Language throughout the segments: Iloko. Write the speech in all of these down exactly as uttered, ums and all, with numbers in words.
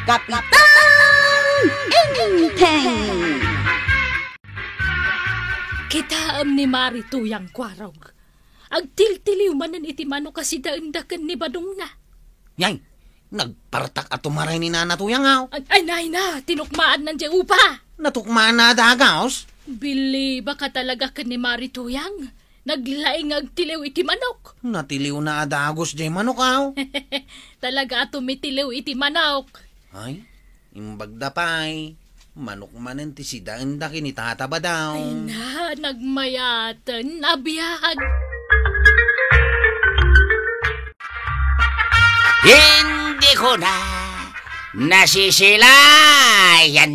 Kapitan Enteng! Kitaem ni Mari Tuyang, Kuarog. Agtiltiliw manen iti manok a sidaenda ken ni badongna. Yay, nagpartak a tumaray ni Nana Tuyang, aw. Ay, ay, nay na, tinukmaannan diay upa. Natukmaanna a dagus? Bilibaka talaga ken ni Mari Tuyang. Naglaing nga agtiliw iti manok. Natiliwna a dagus diay manok, aw. Talaga a tumitiliw iti manok. Ay, imbagda pay. Manok manen ti sidaenda ken ni Tata Badong. Ay na, nagmayaten a biag. Hindi ko na nasisilayan.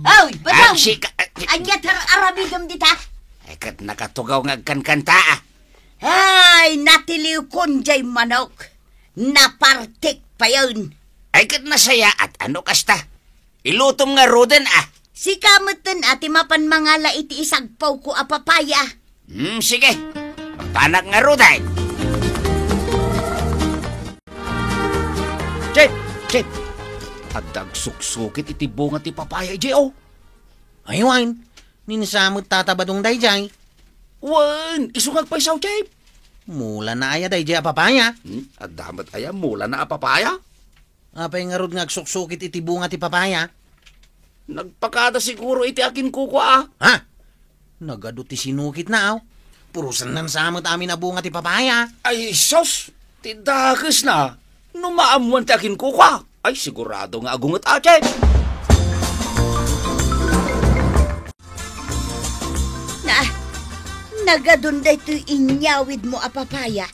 Oy, Badong! Agsika-, Ania ti ar-aramidem dita? Ay, ket nakatugaw nga agkankanta, a. Ay, natiliwkon diay manok. Napartik payen. Ay, ket nasayaat, a no kasta. Ilutom ngaruden, a. Sika metten a ti mapan mangala iti isagpawko a papaya. Hmm, sige. Mapanak ngaruden. Chef! Chef! Adda agsuksukit iti bunga ti papaya idiay, o. Ay, wen. Ni Nana met Tata Badong daydiay. Wen, isu nga agpaysaw, Chef. Mulana aya daydiay a papaya? Hmm? Adda met aya mulana a papaya? Apay ngarud nga agsuksukit iti bunga ti papaya? Nagpakada siguro iti akinkukua, a. Ha? Nagadu ti sinukitna, aw. Purosanna sa met amin a bunga ti papaya. Ay, sus! Ti dakesna, no maammuan ti akinkukua, ay, sigurado nga agunget, a, Chef. Na, nagadun daytoy inyawidmo a papaya.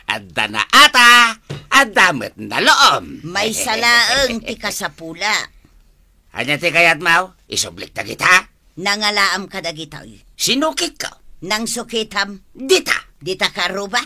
Adda naata, adda met naloom. Maysa laeng ti kasapula. Ania ti kayatmo? Isublik dagita? Nangalaam kadagitoy. Sinukitko. Nangsukitam. Dita. Dita karuba?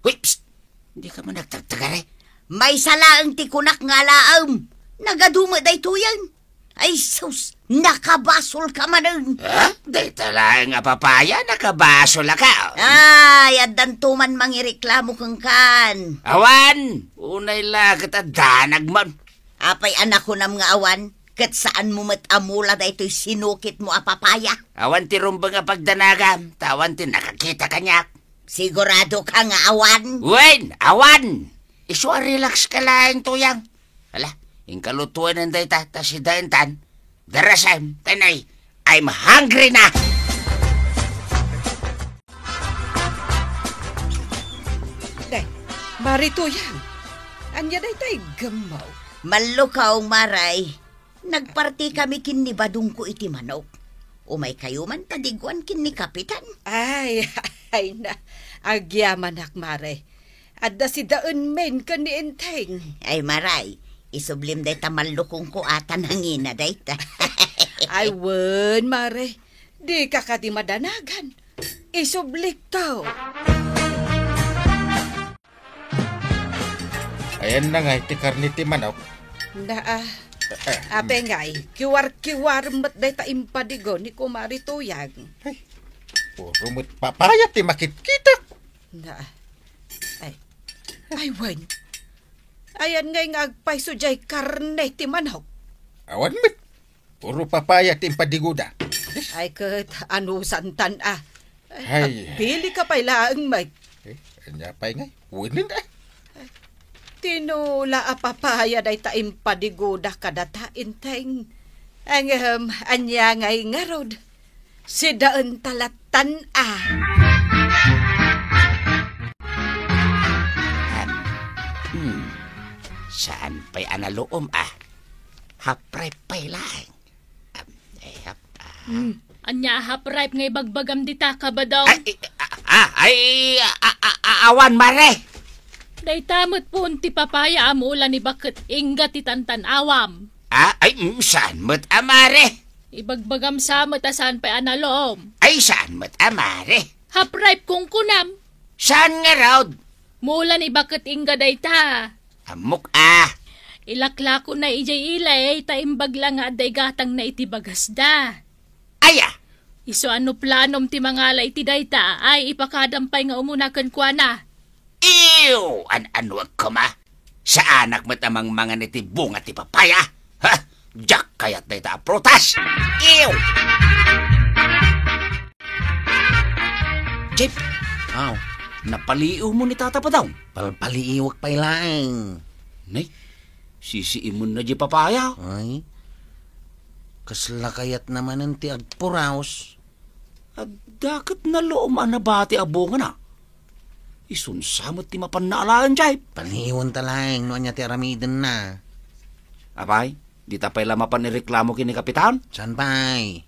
Uy, psst! Dika man agtagtagare. Maysa laeng ti kunak nga alaem. Nagadu met daytoyen. Ay sus, nakabasolka manen. Ha? Dayta laeng a papaya, nakabasolka. Ay, addanto man mangireklamo kenkan. Awan, unay la ket a danagmon. Apay a nakunam nga awan, ket saanmo met a mula daytoy sinukitmo a papaya? Awan ti rumbeng a pagdanagam, ta awan ti nakakita kaniak. Siguradoka nga awan? Wen, awan. Isu a relax ka laeng, Tuyang. Ala, inka lutuenan dayta, ta sidaentan. Darasem, ta nay, I'm hungry na! Day, Mari Tuyang, ania daytay gemmo? Mallukaw, Maray. Nagpartikami ken ni badongko iti manok. Umaykayo man padiguan ken ni Kapitan. Ay, ay na, agyamanak, Mare. Adda sidaenmen ken ni Enteng. Ay, Maray, isublim dayta mallukongko a ta nangina dayta. Ay, wen, Mare. Dika kadi madanagan. Isublikto. Ayanna ngay ti karne ti manok. Na, a. Eh, eh, apay ngay, kiwar-kiwar met dayta impadigo ni Kumari Tuyang. Ay, puro met papaya ti makitkitak. Na, ay, ay, wen. Ayan ngay nga agpayso diay karne ti manok. Awan met. Puro papaya ti impadigoda. Ay, ket anusantan, a. Ay, ay. Agpili ka pay laeng, Mike. Eh, ania pay ngay? Wenen, a. Tinula a papaya dayta impadigoda kadata, Enteng. Ngem, ania ngay ngarud? Sidaenta lattan, a. Hmm. Saan pay a naloom, a? Half ripe pay laeng. Am, eh, hap-, ah. Hmm. Ania a half ripe nga ibagbagam dita, Kabadaw? Ay, eh, ah, ah, ay, ah, ah, ah, awan, Mare. Dayta met pon ti papaya a mula ni baket Inga ti tantan-awam. Ah, ay, mm, saan met a, Mare? Ibagbagam sa met a saan pay a naloom. Ay, saan met a, Mare? Half ripe kunkunam. Saan ngarud? Mula ni baket Inga dayta. Ammok, a. Ilaklakona idiay ilay, ta imbag la nga adda igatangna iti bagasda. Aya? Isu a no planom ti mangala iti dayta, ay ipakadam pay nga umuna kenkuana. Ew! An-anuak koma? Saanak met a mangmangan iti bunga ti papaya. Ha? Diak kayat dayta a prutas. Ew! Jeff, Aw, napaliiwmo ni Tata Padaw? Palpaliiwek pay laeng. Nay, sisiimenna di papaya. Ay, kasla kayatna manen ti agpuraos. Adda ket naluom a nabati a bungana. Isunsa met ti mapanna alaen, Jeff? Paliiwenta laeng no ania ti aramidenna. Apay, dita pay la mapan ireklamo ken ni Kapitan? Saan pay?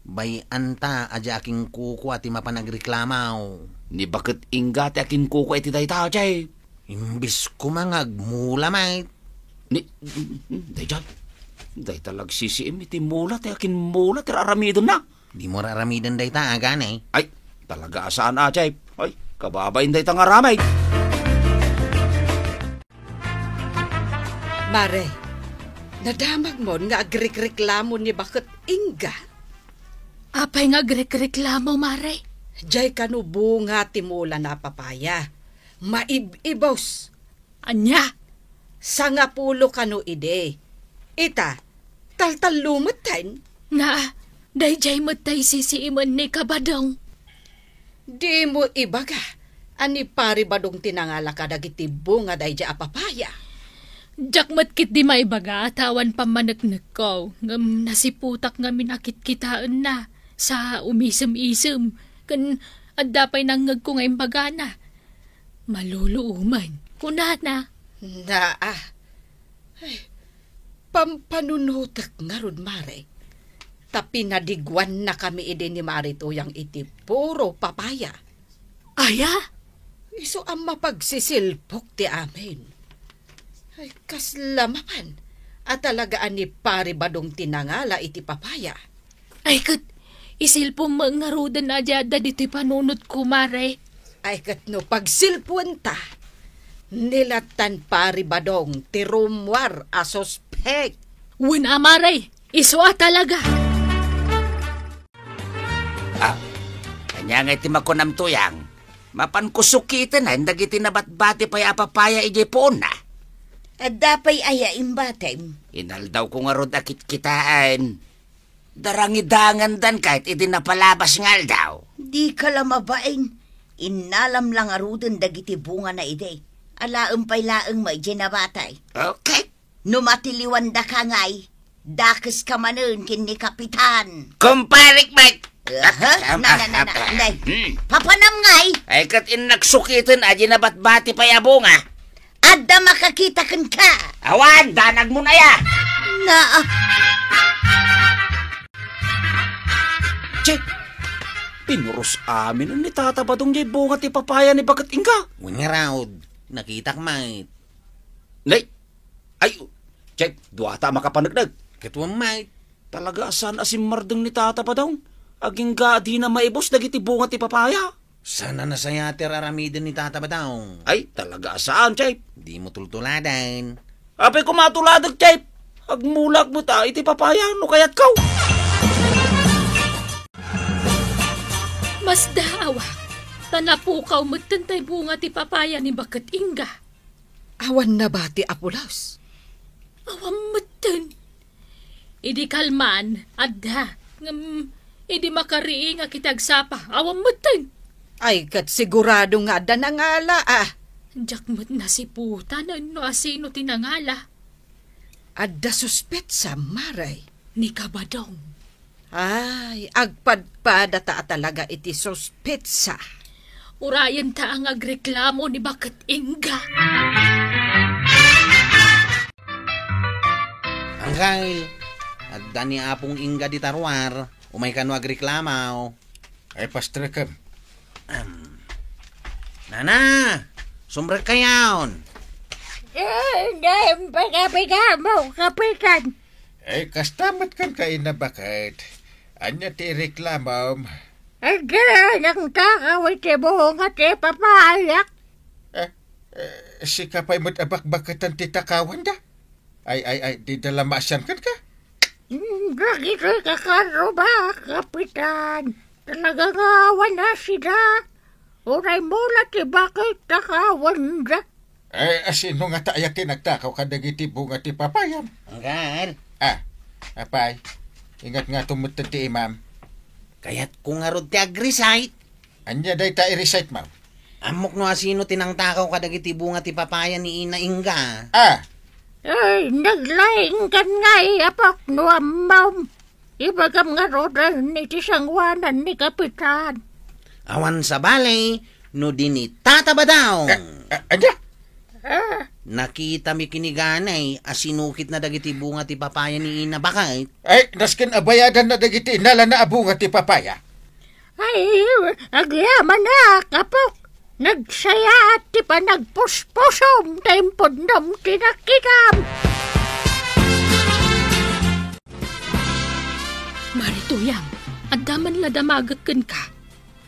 Bay-anta a di akinkukua ti mapan agreklamo. Ni baket Inga ti akinkukua iti dayta, Jeff. Imbes koma nga agmula met. Ni, daydiay. Dayta la agsisiim iti mula ti akinmula ti aramidenna. Dimo aramiden dayta, a gani. Ay, talaga a saan a, Jeff. Ay, kababain dayta nga aramid. Mare, nadamagmon nga agrekreklamo ni baket Inga? Apay nga agrekreklamo, Mare? Diay kano bunga ti mula na papaya. Maib-ibos. Ania? Sangapulo kano idi. Ita, taltallo metten. Naa, daydiay met tay sisiimen ni Kabadong. Dimo ibaga a ni Pari Badong ti nangala kadagiti bunga daydiay a papaya. Diak met ketdi maibaga ta awan pammaneknekko, ngem nasiputak ngamin a kitkitaenna sa umisem-isem, ken adda pay nangngegko nga imbagana. Maluluomen, kunana. Naa. Ay, pampanunotek ngarud, Mare. Ta pinadiguannakami idi ni Mare Tuyang iti puro papaya. Aya? Isu a mapagsisilpok ti amin. Ay, kasla mapan a talaga a ni Pari Badong ti nangala iti papaya. Ay ket, isilpom met ngaruden a di adda ditoy panunotko, Mare. Ay ket no pagsilpuenta, ni lattan Pari Badong ti rummuar a suspek. Wen a, Mare, isu a talaga. Ah, ania ngay ti makunam, Tuyang? Mapanko sukiten dagiti nabatbati pay a papaya idiay puonna. Adda pay aya imbatim? Inaldawko ngarud a kitkitaen. Darangidangandan kayat iti napalabas nga aldaw. Dika la mabain. Innalam la ngaruden dagiti bungana idi. Alaem pay laeng met idiay nabati. Okay. No matiliwandaka ngay, dakeska manen ken ni Kapitan. Kumparik, Mike! Aha, na, na, na, na, nay. Hmm. Papanam ngay? Ay, ket innak sukiten a di nabatbati pay a bunga. Adda makakita kenka. Awan, danagmon aya. Na, ah. Che, pinurus amin ni Tata Badong jay bunga ti papaya ni baket Inga. Wen ngarud, nakitak met. Nay, ay, Che, duata a makapaneknek. Ket wen met. Talaga a saan a simmardeng ni Tata Badong. Agingga a dina maibos dagiti bunga ti papaya. Saan a nasayaat ti ar-aramiden ni Tata Badong. Ay, talaga a saan, Che. Dimo tultuladen. Apay koma a tuladek, Che. Agmulak met a iti papaya no kayatko. Masdaawak, ta napukaw metten tay bunga ti papaya ni baket Inga. Awan nabati a pulos. Awan metten. Idi kalman, adda. Ngem, idi makariingak iti agsapa, awan metten. Ay, ket sigurado nga adda nangala, ah. Diak met nasiputan no asino ti nangala. Adda suspetsa, Mare. Ni Kabadong. Ay, agpadpadata a talaga iti suspetsa. Urayenta nga agreklamo ni baket Inga. Angkel, adda ni Apong Inga dita ruar, umay kano agreklamo. Ay, pastrekem. Am. Nana, sumrekkayon. Eh, dayem pay kapitan mo, kapitan. Eh, kasta met kenka, Ina Baket. Ania ti ireklamom? Adda nangtakaw iti bunga ti papayak. Eh, eh, sika pay met a bakbaketan ti takawanda? Ay, ay, ay, dida la maasian kenka? Mm, dagitoy kakarrubak, Kapitan. Talaga nga awan a sida. Uray mula ti baket takawanda. Eh, asino ngata aya ti nagtakaw kadagiti bunga ti papayam? Anggal. Ah, apay, ingat nga tumutted ti imam. Kayatko ngarud ti ag-recite. Ania dayta i-recite mo? Ammok no asino ti nangtakaw kadagiti bunga ti papaya ni Ina Inga. Ah! Ay, naglaingkan nga i apok no ammom. Ibagam ngaruden iti sanguanan ni Kapitan. Awan sabali no di ni Tata Badong. Eh, eh, ania? Ah. Nakitami kiniganay a sinukitna dagiti bunga ti papaya ni Ina Baket. Ay, nasken a bayadanna dagiti innalana a bunga ti papaya. Ay, agyamanak, apok. Nagsayaat ti panagpuspusom ta impudnom ti nakitam. Mari Tuyang, adda man la damagek kenka.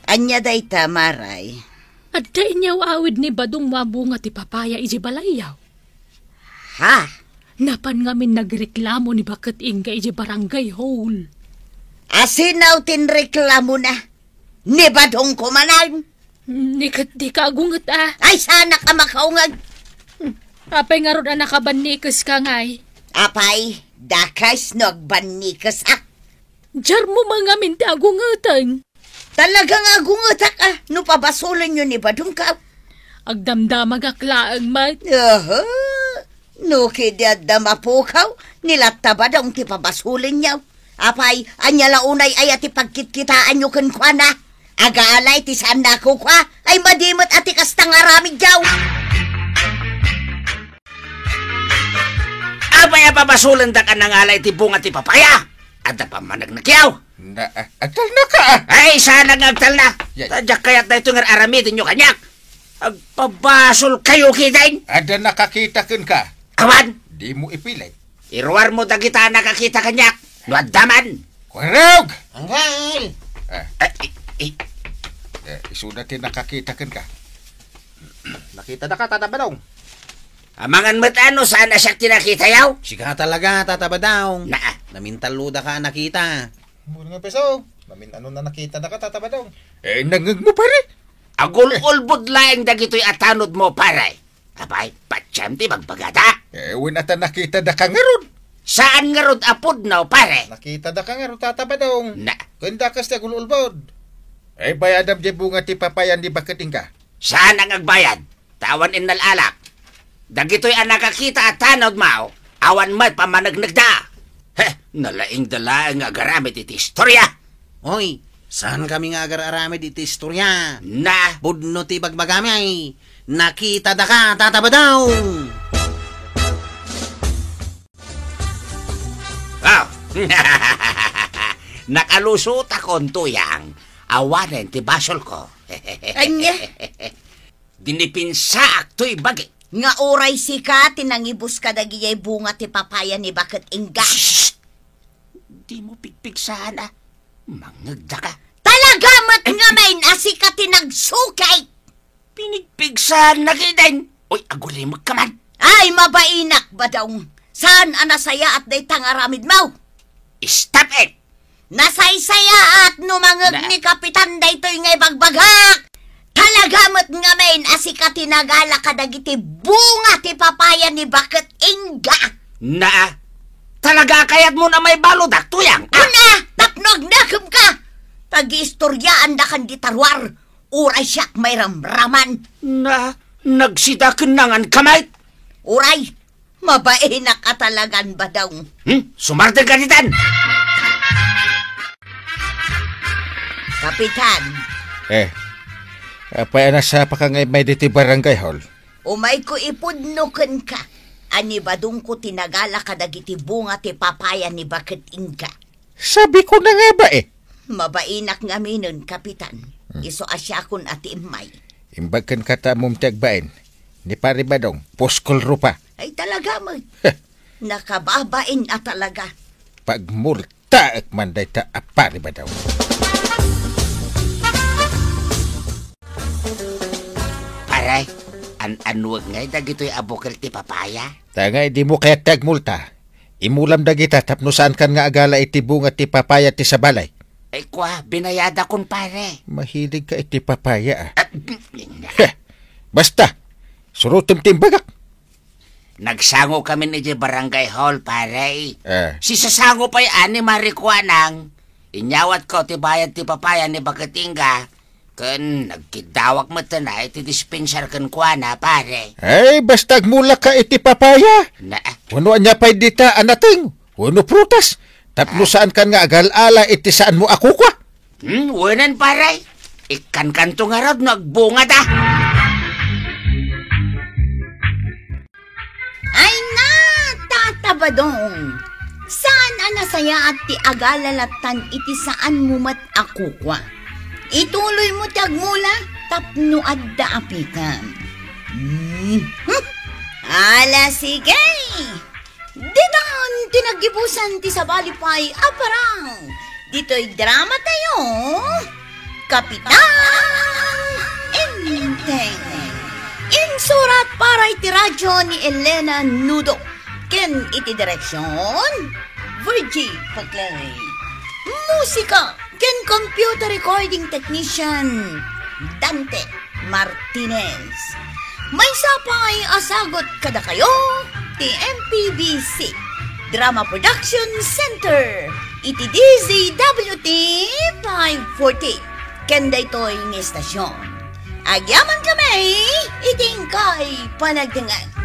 Ania dayta, Maray? Adda inyaw-awid ni Badong a bunga ti papaya idiay balayyaw. Ha? Napan ngamin nagreklamo ni Baket Inga idiay barangay hall. Asino ti nreklamona? Ni Badong ko manen? Ni ket dika agunget a. Ay, saanak a makaungeg. Apay ngarud a nakabannikes ka ngay? Apay, dakes no agbannikes a. Jarmo man ngamin ti agungeten. Talaga nga agungetak a, no pabasolenyo ni Badong ka. Agdamdamagak laeng met. Aha. No kadi adda mapukaw, ni latta Badong ti pabasolenyo. Apay, ania la unay aya ti pagkitkitaanyo kenkuana? Agalay ti saanna a kukua, ay madi met a ti kasta nga aramidyo. Apay a pabasolendak a nangalay ti bunga ti papaya? Adda pammaneknekyo? Na, ah, agtalna ka, ah! Ay, saan nga agtalna? Yay. Ta diak kayat daytoy nga ar-aramidenyo kaniak. Agpabasol kayo kitaen. Adda nakakita kenka? Awan. Dimo ipilit. Iruarmo dagita a nakakita kaniak. No adda man. Kuarog! Anggal! Ah. Eh, eh, eh. Eh, isuda ti nakakita kenka. Nakitada ka, Tata Badong? Amangan met a no saan a siak ti nakitayo? Sika talaga, Tata Badong. Naa. Namintalloda ka a nakita. Mura nga peso. Namin-ano na nakitada ka, Tata Badong? Eh, nangngegmo, pare? Agul-ulbod laeng dagitoy a tanodmo, pare. Apay, patiem ti bagbagada. Eh, wen a ta nakitada ka ngarud? Saan ngarud a pudno, pare? Nakitada ka ngarud, Tata Badong. Na. Ken dakes ti agul-ulbod. Eh, bayadam diay bunga ti papaya ni Baket Inga. Saan nga agbayad? Ta awan innal-alak. Dagitoy a nakakita a tanodmo, awan met pammanegnegda. Heh, nalaingda laeng nga agaramid iti istoria. Oy, saan kami nga agar-aramid iti istoria? Na. Pudno ti bagbagami. Nakitada ka, Tata Badong. Aw. Nakalusotakon, Tuyang. Awanen ti basolko. Ania? Dinipensaak toy bagi. Nga uray sika ti nangibus kadagiti bunga ti papaya ni Baket Inga. Shh! Dimo pigpigsaen a. Mangngegda ka. Talaga met ngamin a sika ti nagsukit. Pinigpigsaenna kitaen. Oy, agulimek ka man. Ay, mabainak, Badong. Saan a nasayaat dayta nga aramidmo? Stop it! Nasaysayaat no mangngeg ni Kapitan daytoy nga ibagbagak. Talaga met ngamin a sika ti nagala kadagiti bunga ti papaya ni Baket Inga. Naa, talaga a kayatmo a maibaludak, Tuyang? Kuna, tapno agnakem ka. Pagiistoriaandakan dita ruar, uray siak mairamraman. Na, nagsidaken nangan ka met? Uray, Mabainak a talagan, Badong. Hmm? Sumardeng ka ditan! Kapitan. Eh, apay a nasapaka nga immay ditoy barangay hall? Umayko ipudno kenka a ni Badongko ti nagala kadagiti bunga ti papaya ni Baket Inga. Sabiko na nga ba eh? Mabainak ngaminen, Kapitan. Hmm. Isu a siakon a ti immay. Imbag kenka ta ammom ti agbain. Ni Pare Badong, puskol rupa. Ay, talaga met. Heh. Nakababain a talaga. Pagmultaek man dayta a Pare Badong. Pare, an-annuek ngay dagitoy a bukel ti papaya? Ta ngay dimo kayat ti agmulta? Imulam dagita tapno saankan nga agala iti bunga ti papaya ti sabali. Ay, kua, binayadakon, pare. Mahilig ka iti papaya, ah. Ah, Heh! Basta! Surotem ti imbagak. Nagsango kami idiay barangay hall, pare. Eh. Sisasango pay ni Mari Kuanang. Inyawatko ti bayad ti papaya ni Bakatingga. Ken nagkiddawak met iti dispenser kenkuana, pare. Ay, basta agmulaka iti papaya. Na, Wenno ania pay dita a nateng? Wenno prutas? Tapno saankan nga agal-ala iti saanmo a kukua? Hmm, wenen, pare. Ikkankanto ngarud no agbungada. Ay na, Tata Badong! Saan a nasayaat ti agalalatan iti saanmo met a kukua. Ituloymo ti agmula tapno adda apikam. Hmm. Hmm. Ala, sige! Ditan ti naggibusan ti sabali pay a parang ditoy drama tayo, Kapitan Enteng. Insurat para iti radyo ni Elena Nudo ken iti direksyon, Virgie Paclay. Musika ken computer recording technician, Dante Martinez. Maysa pay a sagut kadakayo ti M P B C Drama Production Center iti D Z W T five forty ken daytoy nga istasyon. Agyaman kami iti inkay panagdengngeg.